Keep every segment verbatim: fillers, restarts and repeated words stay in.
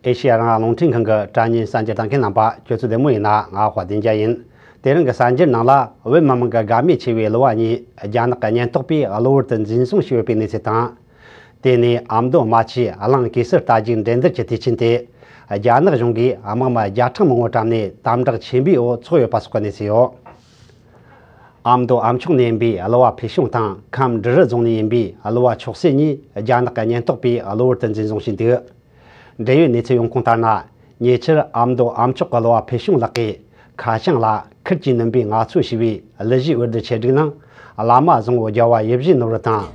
ཨེ་ཤེ་ཡ་རང་དབང་རླུང་འཕྲིན་ཁང་གི་དྲ་བརྙན་གསར་འགྱུར་ལྟ་མཁན་རྣམ་པ་ཁྱོད་ཚོ་བདེ་མོ་ཡིན་ན། ང་དཔལ་ལྡན་རྒྱལ་ཡིན། དེ་རིང་གི་གསར་འགྱུར་ནང་ལ། བོད་མི་མང་གི་དགའ་མོས་ཆེ་བའི་གླུ་བ་གཉིས་རྒྱ་ནག་གི་ཉེན་རྟོག་པས་གློ་བུར་དུ་འཛིན་བཟུང་བྱས་ཡོད་པའི་གནས་ཚུལ་དང་། དེ་ནས་ཨ་མདོ་རྨ་ཆུའི་གླང་གེ་སར་རྟ་རྒྱུག་འགྲན་བསྡུར་གྱི་དུས་ཆེན་དེ། རྒྱ་ནག་གཞུང་གིས་དམག་མི་བརྒྱ་ཕྲག་མང་པོ་བཀྲམ་ནས་དམ་དྲག་ཆེན་པོའི་འོག་འཚོགས་ཡོད་པ་སོགས་ཀྱི་གནས་ཚུལ་ཡོད། ཨ་མདོ་ཨ་མཆོག་ནས་ཡིན་པའི་གླུ་བ་ཕུལ་བྱུང་དང་། ཁམས་འབྲི་རུ་རྫོང་ནས་ཡིན་པའི་གླུ་བ་ཆོག་སེ་གཉིས་རྒྱ་ནག་གི་ཉེན་རྟོག་པས་གློ་བུར་དུ་འཛིན་བཟུང་བྱས་འདུག། འབྲེལ་ཡོད་གནས་ཚུལ་ཡོང་ཁུངས་ལྟར་ན། ཉེ་ཆར་ཨ་མདོ་ཨ་མཆོག་གི་གླུ་བ་ཕུལ་བྱུང་ལགས་ཀྱིས་ཁ་བྱང་ལ་ཁུར་གྱིས་བསྣུན་པའི་ངལ་གསོ་ཞེས་པའི་གླུ་གཞས་འོད་སྡེར་ཆེད་སྒྲིག་ནང་། བླ་མ་བཟང་པོ་རྒྱལ་བ་ཡིད་བཞིན་ནོར་བུ་དང་།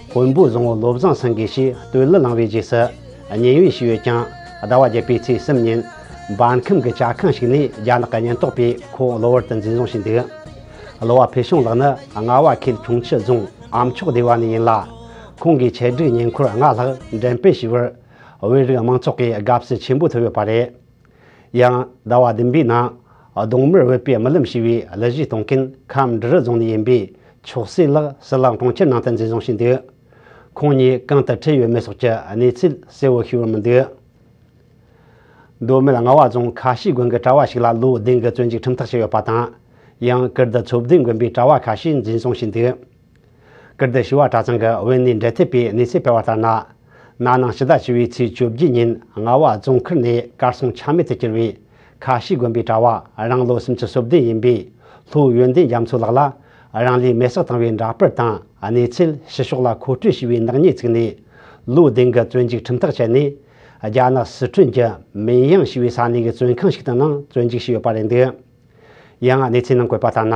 དཔོན་པོ་བཟང་པོ་བློ་བཟང་སེང་གེ་ཞེས་བསྟོད་གླུ་བླངས་པའི་རྗེས་སུ། ཉེས་པ་བྱས་ཡོད་ཀྱང་། ཟླ་བ་བརྒྱད་པའི་ཚེས་གསུམ་ཉིན། འབར་ཁམས་ཀྱི་ཇ་ཁང་ཞིག་ནས་རྒྱ་ནག་གི་ཉེན་རྟོག་པས་ཁོ་གློ་བུར་དུ་འཛིན་བཟུང་བྱས་འདུག། གླུ་བ་ཕུལ་བྱུང་ལགས་ནི་རྔ་བ་ཁུལ་ཁྱུང་མཆུ་རྫོང་ཨ་མཆོག་སྡེ་བ་ནས་ཡིན་ལ། ཁོང་གིས་ཆེད་སྒྲིག་ཉེ་འཁོར་ལྔ་ལྷག་འགྲེམས་སྤེལ་བྱས་པར། བོད་རིགས་མང་ཚོགས་ཀྱིས་དགའ་བསུ་ཆེན་པོ་ཐོབ་ཡོད་པ་རེད། ཡང་ཟླ་བ་བདུན་པའི་ནང་། གདོང་དམར་བོད་པའི་རྨི་ལམ་ཞེས་པའི་གླུ་གཞས་གཏོང་མཁན་ཁམས་འབྲི་རུ་རྫོང་ནས་ཡིན་པའི་ཆོག་སེ་ལགས་ཟི་ལིང་གྲོང་ཁྱེར་ནང་དུ་འཛིན་བཟུང་བྱས་འདུག། ཁོང་གཉིས་གང་དུ་ཁྲིད་ཡོད་མེད་སོགས་ཀྱི་གནས་ཚུལ་གསལ་བོ་ཤེས་པར་མི་འདུག། མདོ་སྨད་རྔ་བ་རྫོང་ཁ་ཤས་དགོན་གྱི་གྲྭ་བ་ཞིག་ལ་ལོ་བདུན་གྱི་བཙོན་འཇུག་ཁྲིམས་ཐག་བཅད་ཡོད་པ་དང་། ཡང་ཀིརྟི་ཚོ་བདུན་དགོན་པའི་གྲྭ་བ་ཁ་ཤས་འཛིན་བཟུང་བྱས་འདུག། ཀིརྟི་བྱེས་པ་གྲྭ་ཚང་གི་བོད་གནས་འབྲེལ་མཐུད་པས་གནས་ཚུལ་སྤེལ་བ་ལྟར་ན། ན་ནིང་ཕྱི་ཟླ་བཅུ་པའི་ཚེས་བཅོ་བརྒྱད་ཉིན་རྔ་བ་རྫོང་ཁུལ་ནས་གར་སོང་ཆ་མེད་དུ་གྱུར་བའི་ཁ་ཤས་དགོན་པའི་གྲྭ་བ་རང་ལོ་སུམ་ཅུ་སོ་བདུན་ཡིན་པའི་ལྷོ་ཡོན་ཏན་རྒྱ་མཚོ་ལགས་ལ་རང་ལུས་མེར་སྲེག་བཏང་བའི་འདྲ་པར་དང་གནས་ཚུལ་ཕྱི་ཕྱོགས་ལ་མཁོ་སྤྲོད་བྱས་པའི་ནག་ཉེས་བཙུགས་ནས། ལོ་བདུན་གྱི་བཙོན་འཇུག་ཁྲིམས་ཐག་བཅད་ནས། རྒྱ་ནག་སི་ཁྲོན་གྱི་མིན་ཡང་ཞེས་པའི་ས་གནས་ཀྱི་བཙོན་ཁང་ཞིག་ཏུ་ནང་བཙོན་འཇུག་བྱས་ཡོད་པ་རེད་འདུག། ཡང་གནས་ཚུལ་ནང་བཀོད་པ་ལྟར་ན།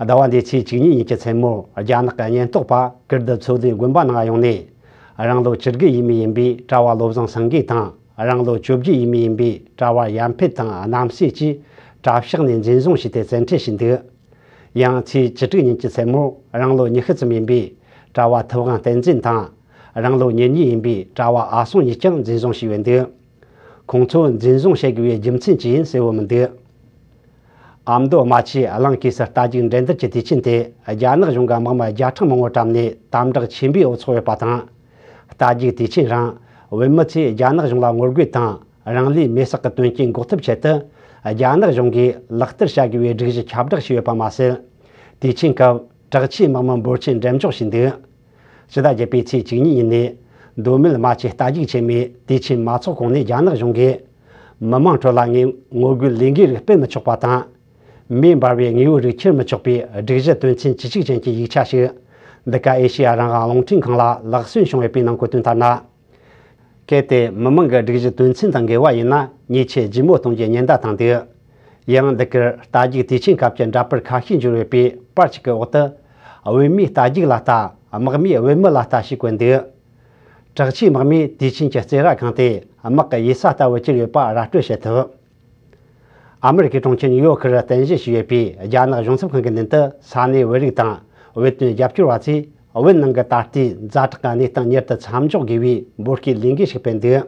ཟླ་བ་འདིའི་ཚེས་བཅུ་གཉིས་ཉིན་གྱི་མཚན་མོར་རྒྱ་ནག་གི་ཉེན་རྟོག་པ་ཀིརྟི་ཚོ་བདུན་དགོན་པ་ནང་ཡོང་ནས། རང་ལོ་བཅུ་དགུ་ཡས་མས་ཡིན་པའི་གྲྭ་བ་བློ་བཟང་སེང་གེ་དང་། རང་ལོ་བཅོ་བརྒྱད་ཡས་མས་ཡིན་པའི་གྲྭ་བ་ཡར་འཕེལ་དང་རྣམ་སྲས་བཅས་གྲྭ་ཤག་ནས་འཛིན་བཟུང་བྱས་ཏེ་བཙན་ཁྲིད་བྱས་འདུག། ཡང་ཚེས་བཅུ་དྲུག་ཉིན་གྱི་མཚན་མོར་རང་ལོ་ཉི་ཤུ་ཙམ་ཡིན་པའི་གྲྭ་བ་ཐུབ་དབང་བསྟན་འཛིན་དང་། རང་ལོ་ཉེར་གཉིས་ཡིན་པའི་གྲྭ་བ་ཨ་སོང་གཉིས་ཀྱང་འཛིན་བཟུང་བྱས་ཡོད་འདུག། ཁོང་ཚོ་འཛིན་བཟུང་བྱེད་དགོས་པའི་རྒྱུ་མཚན་ཅི་ཡིན་གསལ་བོ་མི་འདུག། ཨ་མདོ་རྨ་ཆུའི་གླང་གེ་སར་རྟ་རྒྱུག་འགྲན་བསྡུར་གྱི་དུས་ཆེན་དེ་རྒྱ་ནག་གཞུང་གི་དམག་མི་བརྒྱ་ཕྲག་མང་པོ་བཀྲམ་ནས་དམ་དྲག་ཆེན་པོའི་འོག་འཚོགས་ཡོད་པ་དང་། རྟ་རྒྱུག་དུས་ཆེན་རིང་བོད་མི་ཚོས་རྒྱ་ནག་གཞུང་ལ་ངོ་རྒོལ་དང་། རང་ལུས་མེར་སྲེག་གི་དོན་རྐྱེན་འགོག་ཐབས་ཆེད་དུ། རྒྱ་ནག་གཞུང་གིས་ལག་བསྟར་བྱ་དགོས་པའི་སྒྲིག་གཞི་ཁྱབ་བསྒྲགས་བྱས་ཡོད་པ་མ་ཟད། དུས་ཆེན་སྐབས་དྲག་ཆས་དམག་མི་འབོར་ཆེན་འགྲེམས་འཇོག་བྱས་འདུག། ཕྱི་ཟླ་བརྒྱད་པའི་ཚེས་བཅུ་གཉིས་ཉིན་ནས་མདོ་སྨད་རྨ་ཆུ་རྟ་རྒྱུག་ཆེན་མོའི་དུས་ཆེན་མ་འཚོགས་གོང་ནས་རྒྱ་ནག་གཞུང་གིས་མི་མང་ཁྲོད་ལ་ངོ་རྒོལ་ལས་འགུལ་རིགས་སྤེལ་མི་ཆོག་པ་དང་། མེ་འབར་བའི་དངོས་པོ་རིགས་འཁྱེར་མི་ཆོག་པའི་སྒྲིག་གཞི་དོན་ཚན་བཅུ་གཅིག་ཅན་གྱི་ཡིག་ཆ་ཞིག་འདི་ག་ཨེ་ཤེ་ཡ་རང་དབང་རླུང་འཕྲིན་ཁང་ལ་ལག་སོན་བྱུང་ཡོད་པའི་ནང་བཀོད་དོན་ལྟར་ན། གལ་ཏེ་མི་མང་གི་སྒྲིག་གཞི་དོན་ཚན་དང་འགལ་བ་ཡིན་ན་ཉེས་ཆད་ལྗིད་མོ་གཏོང་རྒྱུའི་ཉེན་བརྡ་བཏང་འདུག། ཡང་འདི་གར་རྟ་རྒྱུག་དུས་ཆེན་སྐབས་ཀྱི་འདྲ་པར་ཁ་ཤས་འབྱོར་ཡོད་པའི་པར་གཅིག་གི་འོག་ཏུ། བོད་མིས་རྟ་རྒྱུག་ལ་ལྟ། དམག་མིས་བོད་མི་ལ་ལྟ་ཞེས་བཀོད་འདུག། དྲག་ཆས་དམག་མིས་དུས་ཆེན་གྱི་རྩེད་ར་ཁང་དེ་དམག་གི་ཡུལ་ས་ལྟ་བུ་གྱུར་ཡོད་པ་ར་སྤྲོད་བྱེད་ཐུབ། ཨ་མེ་རི་ཁའི་གྲོང་ཁྱེར་ནིའུ་ཡོག་ཁུར་རྟེན་གཞི་བྱས་ཡོད་པའི་རྒྱ་ནག་གཞུང་ཚབ་ཁང་གི་མདུན་དུ་ས་གནས་བོད་རིགས་དང་བོད་དོན་རྒྱབ་སྐྱོར་བ་ཚོས་བོད་ནང་གི་ད་ལྟའི་ཛ་དྲག་གི་གནས་སྟངས་མྱུར་དུ་མཚམས་འཇོག་དགོས་པའི་འབོད་སྐུལ་ལས་འགུལ་ཞིག་སྤེལ་འདུག།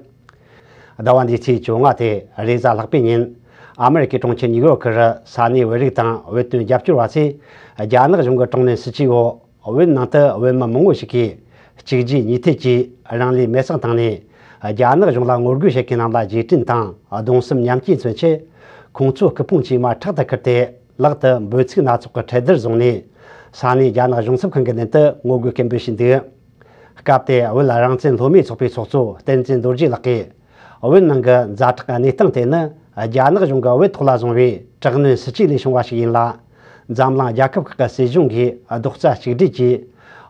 ཟླ་བ་འདིའི་ཚེས་བཅོ་ལྔ་སྟེ་རེས་གཟའ་ལྷག་པའི་ཉིན། ཨ་མེ་རི་ཁའི་གྲོང་ཁྱེར་ནིའུ་ཡོག་ཁུར་ས་གནས་བོད་རིགས་དང་བོད་དོན་རྒྱབ་སྐྱོར་བ་ཚོས་རྒྱ་ནག་གཞུང་གི་དྲག་གནོན་སྲིད་ཇུས་འོག་བོད་ནང་དུ་བོད་མི་མང་པོ་ཞིག་གིས་གཅིག་རྗེས་གཉིས་མཐུད་ཀྱིས་རང་ལུས་མེར་སྲེག་བཏང་ནས། རྒྱ་ནག་གཞུང་ལ་ངོ་རྒོལ་བྱེད་མཁན་རྣམས་ལ་རྗེས་དྲན་དང་གདུང་སེམས་མཉམ་སྐྱེད་མཚོན་ཆེད། ཁོང་ཚོའི་སྐུ་ཕུང་བཅས་མར་ཕྲག་ཏུ་ཁུར་ཏེ། ལག་ཏུ་འབོད་ཚིག་སྣ་ཚོགས་ཀྱི་འཕྲེད་དར་བཟུང་ནས། ས་གནས་རྒྱ་ནག་གཞུང་ཚབ་ཁང་གི་མདུན་དུ་ངོ་རྒོལ་སྐད་འབོད་བྱས་འདུག། སྐབས་དེར་བོད་རང་བཙན་སློབ་མའི་ཚོགས་པའི་ཚོགས་གཙོ་བསྟན་འཛིན་རྡོ་རྗེ་ལགས་ཀྱིས། བོད་ནང་གི་ཛ་དྲག་གནས་སྟངས་དེ་ནི་རྒྱ་ནག་གཞུང་གིས་བོད་ཐོག་ལ་བཟུང་བའི་དྲག་གནོན་སྲིད་ཇུས་ལས་བྱུང་བ་ཞིག་ཡིན་ལ། འཛམ་གླིང་རྒྱལ་ཁབ་ཁག་གི་སྲིད་གཞུང་གིས་རྡོག་རྩ་གཅིག་སྒྲིལ་གྱིས་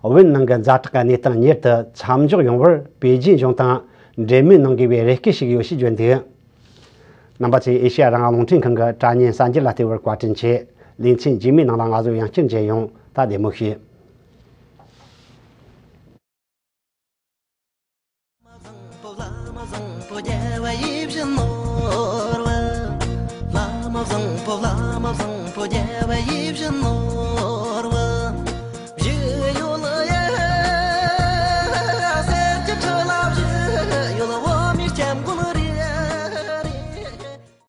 བོད་ནང་གི་ཛ་དྲག་གནས་སྟངས་མྱུར་དུ་མཚམས་འཇོག་ཡོང་བར་པེ་ཅིན་གཞུང་དང་འབྲེལ་མོལ་གནང་དགོས་པའི་རེ་སྐུལ་ཞུས་ཡོད་ཞེས་བརྗོད་འདུག། རྣམ་པ་ཚོས་ཨེ་ཤེ་ཡ་རང་དབང་རླུང་འཕྲིན་ཁང་གི་དྲ་བརྙན་གསར་འགྱུར་ལ་བལྟས་པར་བཀའ་དྲིན་ཆེ། ལེ་ཚན་རྗེས་མའི་ནང་ལ་ང་ཚོ་ཡང་བསྐྱར་མཇལ་ཡོང་། ད་བདེ་མོ་བྱོས།